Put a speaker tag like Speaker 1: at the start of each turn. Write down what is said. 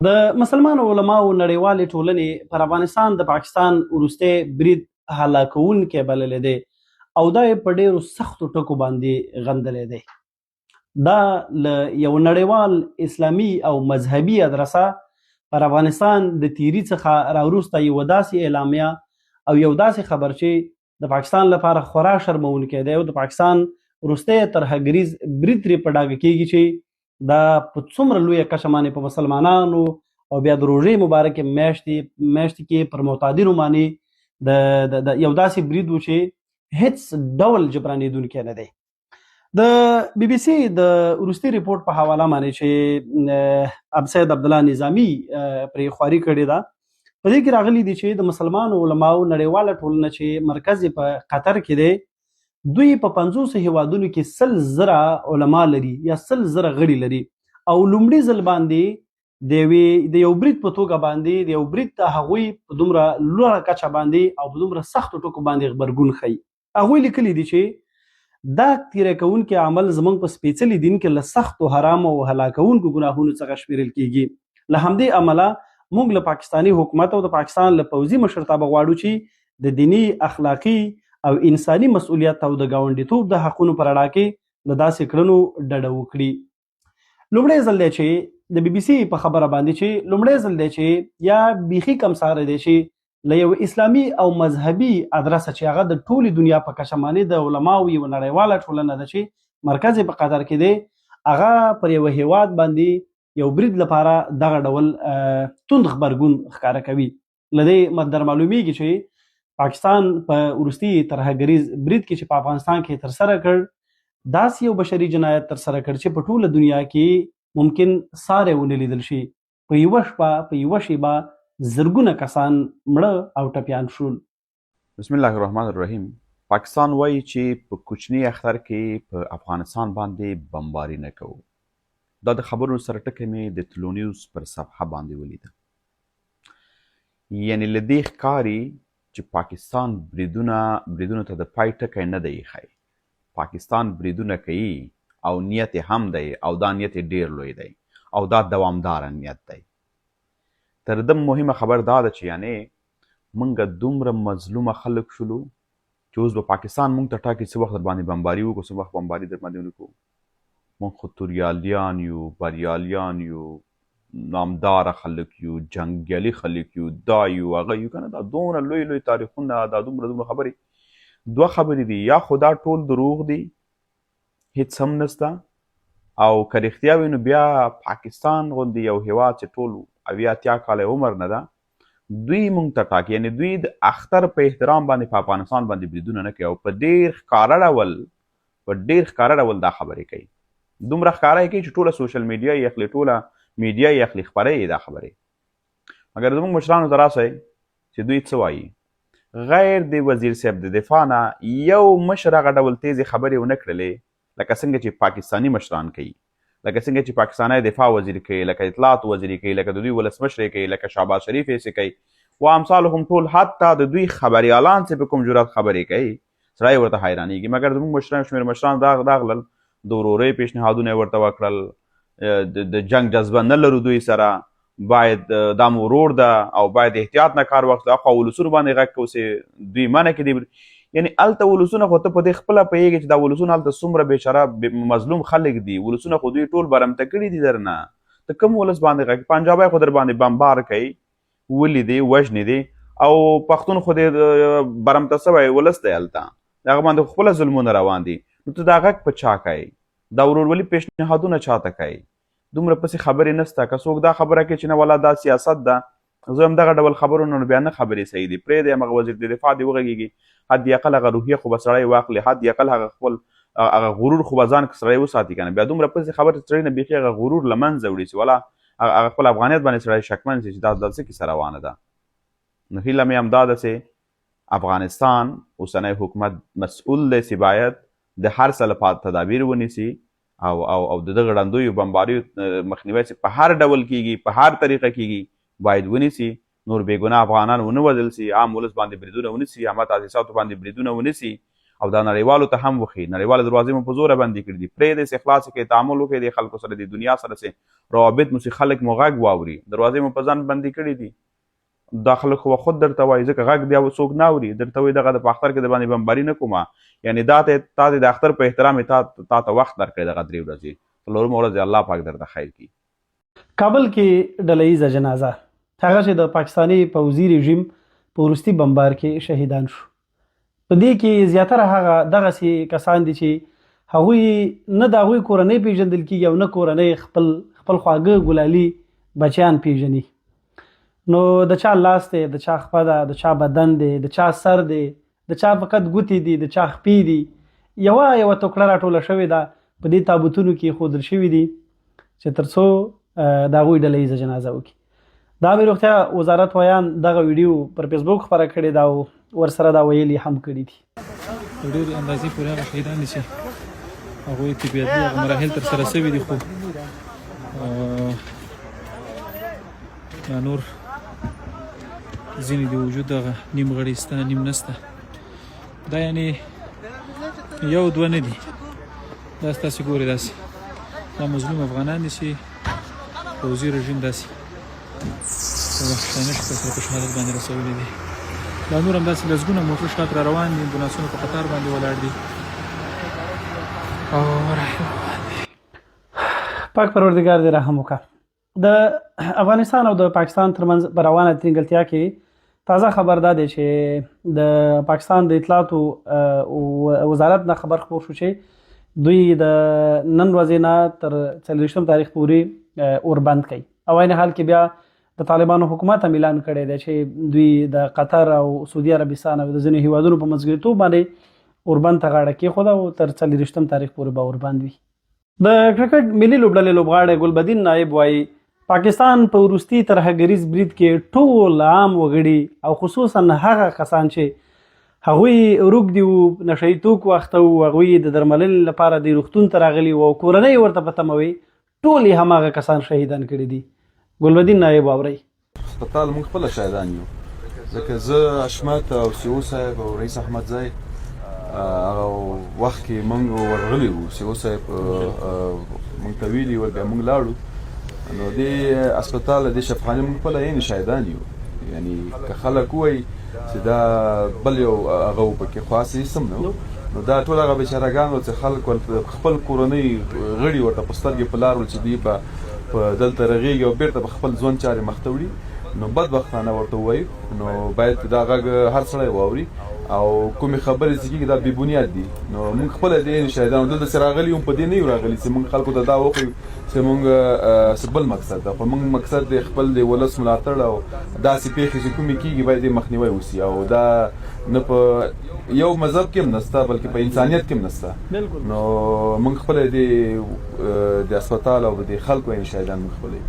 Speaker 1: د مسلمانو علماو نړیوالې ټولنې پر افغانستان د پاکستان وروستی برید هلاکوونکی بللی دی او دا یې په ډیرو سختو ټکو باندې غندلی دی. دا له یو نړیوال اسلامي او مذهبي ادرسه پر افغانستان د تیری څخه راوروسته یوه داسې اعلامیه او یو داسې خبر چې د پاکستان لپاره خورا شرموونکی دی او د پاکستان وروستی ترهګریز برید ترې په ډاګه کیږي چې دا په څومره لویه کچه باندې په مسلمانانو او بیا د روژې مبارکې میاشتې کې پر معتادینو باندې د یو داسې برید و چې هیڅ ډول جبرانېدونکی نه دی. د بي بي سي د وروستي رپورټ په حواله باندې چې اب سید عبد الله نظامی پرې خواري کړې ده، په دې کې راغلي دي چې د مسلمانو علماو نړیواله ټولنه چې مرکز په قطر کې دی، دوی په 50 هیوادونو کې 100,000 علما لري یا 100,000 غړي لري او لومړي ځل باندې د یو برید په توګه باندې د یو برید ته هغوی په دومره لوړه کچه باندې او په دومره سختو ټکو باندې غبرګون ښيي. هغوی لیکلي دي چې دا تیری کوونکی عمل زموږ په سپېڅلي دین کې له سختو حرامو او هلاکوونکو ګناهونو څخه شمېرل کیږي. له همدې امله موږ له پاکستاني حکومت او د پاکستان له پوځي مشرتابه غواړو چې د دیني، اخلاقي او انساني مسؤلیت او د ګاونډیتوب د حقونو په رڼا کې له داسې کړنو ډډه وکړي. لومړی ځل دی چې د بي بي سي په خبره باندې چې لومړی ځل دی چې یا بیخي کم ساری دی چې له یو اسلامي او مذهبي ادرسه چې هغه د ټولې دنیا په کچه باندې د علماو یوه نړیواله ټولنه ده چې مرکز یې په قطر کې دی، هغه پر یوه هیواد باندې یو برید لپاره دغه ډول توند غبرګون ښکاره کوي. له دې در معلومیږي چې پاکستان په وروستي ترهګریز برید کې چې په افغانستان کې ترسره کړ، داسې یو بشري جنایت ترسره کړ چې په ټوله دنیا کې ممکن ساری ونه لیدل شي. په یوه شپه، په یوه شیبه زرګونه کسان مړه او ټپیان شول.
Speaker 2: بسم الله الرحمن الرحیم. پاکستان وایي چې په کوچني اختر کې په افغانستان باندې بمباري نه کوو. دا د خبرونو سره ټکی مې د طلوع نیوز پر صفحه باندې ولیده. یعنی له دې ښکاري چې پاکستان بریدونو ته د پای ټکی نه دی ایښی. پاکستان بریدونه کوي او نیت یې هم دی او دا نیت یې ډیر لوی دی او دا دوامداره نیت دی. تر ده مهمه خبر دا ده چې یعنی مونږ دومره مظلومه خلک شولو چې اوس به پاکستان مونږ ته ټاکي څه وخت در باندې بمباري وکړو، څه وخت بمباري در باندې ونه کړو. مونږ خو توریالیان یو، بریالیان یو، نامداره خلک یو، جنګیالي خلک یو، دا یو هغه یو، کنه دا دومره لوی لوی تاریخونه، دا دومره دومره خبرې. دوه خبرې دي، یا خو دا ټول دروغ دي، هیڅ هم نسته، او که رښتیا وي نو بیا پاکستان غوندې یو هیواد چې ټول 70 80 کاله عمر نه ده، دوی مونږ ته ټاکي، یعنی دوی د اختر په احترام باندې په افغانستان باندې بریدونه نه کوي او په ډیر ښکاره ډول، په ډیر ښکاره ډول دا خبرې کوي. دومره ښکاره یې کوي چې ټوله سوشل میډیا یې اخلي، ټوله میډیا یې اخلي، خپروي یې دا خبرې. مګر زموږ مشرانو ته راسئ چې دوی څه وایي. غیر د وزیر صاحب د دفاع نه یو مشر هغه ډول تیزې خبرې ونه کړلې لکه څنګه چې پاکستاني مشران کوي، لکه څنګه چې پاکستانی دفاع وزیر کوي، لکه اطلاعات وزیر کوي، لکه د دوی ولسمشر کوي، لکه شهباز شریف یې کوي و امثالهم ټول، حتی د دوی خبریالان چې په کوم جرأت خبرې کوي سړی ورته حیرانېږي. مګر زموږ مشران شمېر مشران راغلل، د ورورۍ پیشنهادونه یې ورته وکړل، د جنگ جذبه نه لرو دوی سره، باید دا مو ورور ده او باید احتیاط نه کار واخلو. اخوا ولسونو باندې غږ کوو چې دوی منع کړي دي. یعنی هلته ولسونه خو ته په دې خپله پوهېږې چې دا ولسونه هلته څومره بېچاره مظلوم خلک دي. ولسونه خو دوی ټول برمته کړي دي درنه. ته کوم ولس باندې غږ، پنجابی خو در باندې بمبار کوي، ولي دی، وژني دی، او پښتون خو دې برمته سوی ولس دی، هلته د هغه باندې خپله ظلمونه روان دي. نو ته دا غږ په چا کوې؟ دا ورورولي پیشنهادونه چا ته کوې؟ دومره پسې خبرې نسته. که څوک دا خبره کوي چې نه والا دا سیاست ده، زه هم دغه ډول خبرو نه بیا نه خبرې صحیح دي. پرېږدی همغه وزیر د دفاع دې وغږېږي، حد اقل هغه روحیه خو به سړی واخلي، حد اقل هغه خپل هغه غرور خو به ځان کې سړی وساتي که نه بیا دومره پسې خبرې سړی نه بیخي هغه غرور له منځه وړي چې والا هغه خپل افغانیت باندې سړی شکمن شي چې دا د څه کیسه روانه ده. نو هیله مې همدا ده چې افغانستان اوسنی حکومت مسؤل دی چې باید د هر څه لپاره تدابیر ونیسي او او او د دغه ړندویو بمباریو مخنیوی چې په هر ډول کیږي، په هر طریقه کیږي، باید ونیسي. نور بېګناه افغانان ونه وژل سي، عام ولس باندې بریدونه ونه سي، عامه تاسیساتو باندې بریدونه ونه سي. او دا نړیوالو ته هم وښیي. نړیوالې دروازې مو په زوره بندې کړې دي، پرېږدئ چې خلاصې کړئ، تعامل وکړئ د خلکو سره، د دنیا سره چې روابط مو چې خلک مو غږ واوري. دروازې مو په ځان بندې کړې دي. دا خلک خو خود درته وایي، ځکه غږ دی او څوک نه اوري. درته وایي دغه د په اختر کې د باندې بمباري نه کومه، یعنی دا ته تا د اختر په احترام تا ته وخت درکړی دغه 3 ورځې، څلورمه ورځ الله پاک درته خیر کړي.
Speaker 1: کابل کې ډله ییزه جنازه، هغه چې د پاکستاني پوځي رژیم په وروستي بمبار کې شهیدان شو. په دې کې زیاتره هغه دغسې کسان دي چې هغوی نه د هغوی کورنۍ پیژندل کیږي او نه کورنۍ خپل خپل خواږه ګلالي بچیان پیژني. نو د چا لاس دی، د چا خپه ده، د چا بدن دی، د چا سر دی، د چا فقط ګوتې دي، د چا خپې دي، یوه یوه توکړه راټوله شوې ده، په دې تابوتونو کې ایښودل شوي دي چې ترڅو د هغوی ډله ییزه جنازه وکړي. د عامې روغتیا وزارت ویاند دغه ویډیو پر فیسبوک خپره کړې ده او ورسره دا ویلي هم کړي دي.
Speaker 3: تر ډېرې اندازې پورې هغه شهیدان دي چې هغوی طبي عدلي هغه مراحل ترسره شوي دي، خو دا نور ځینې د وجود دغه نیم غړي سته نیم نسته، دا یعنی یو دوه نه دي، دا ستاسې ګورئ داسې دا مظلوم افغانان دي چې پوځي رژیم داسې په وحشیانه شکل سره په شهادت باندې رسولي دي. دا نور هم داسې لسګونه موټر شاته را روان دي، امبولانسونه په قطار باندې ولاړ دي او مراحل روان دي.
Speaker 1: پاک پروردګار دې رحم وکړه. د افغانستان او د پاکستان ترمنځ په روانه ترینګلتیا کې تازه خبر دا دی چې د پاکستان د اطلاعاتو وزارت نه خبر خپور شو چې دوی د نن ورځې نه تر 24 تاریخ پورې اوربند کوي، او عین حال کې بیا د طالبانو حکومت هم اعلان کړی دی چې دوی د قطر او سعودي عربستان او د ځینو هیوادونو په منځګړیتوب باندې اوربند ته غاړه کېښوده او تر 24 تاریخ پورې به اوربند وي. د کرکټ ملي لوبډلې لوبغاړی ګلبدین نایب وایي پاکستان په وروستي ترهګریز برید کې ټول عام وګړي او خصوصا هغه کسان چې هغوی روږدي وو، نشه یي توکو اخته وو، هغوی د درملنې لپاره د روغتون ته راغلي وو او کورنۍ ورته په تمه وي، ټول یې هماغه کسان شهیدان کړي دي. ګلبدین نایب واورئ.
Speaker 4: هسپتال موږ خپله شاهدان یو، ځکه زه حشمت او سیو صاحب او رئیس احمد زی هغه وخت کې موږ ورغلي وو، سیو صاحب موږ ته ویلي ول، بیا موږ لاړو. نو دې هسپتال دې شفاخانې موږ خپله عین شاهدان یو، یعنی که خلک ووایي چې دا بل یو هغه و پکې، خو هسې هېڅ هم نه و. نو دا ټول هغه بیچارهګان ول چې خلک ورته خپل کورنۍ غړي ورته په سترګې په لار ول چې دوی به په دلته رغېږي او بېرته به خپل ژوند چارې مخته وړي. نو بدبختانه ورته ووایو، نو باید دا غږ هر سړی واوري او کومې خبرې چې کېږي دا بې بنیاد دي. نو موږ خپله دې شاهدان دلته چې راغلي یو، په دې نه یو راغلي چې موږ خلکو ته دا وښیو چې موږ څه بل مقصد ده، خو موږ مقصد د خپل د ولس ملاتړ او داسې پېښې چې کومې کېږي باید یې مخنیوی وشي. او دا نه په یو مذهب کې هم نشته، بلکې په انسانیت کې هم نشته. نو موږ خپله دې د هسپتال او د خلکو یعنی شاهدان موږ خپله یو.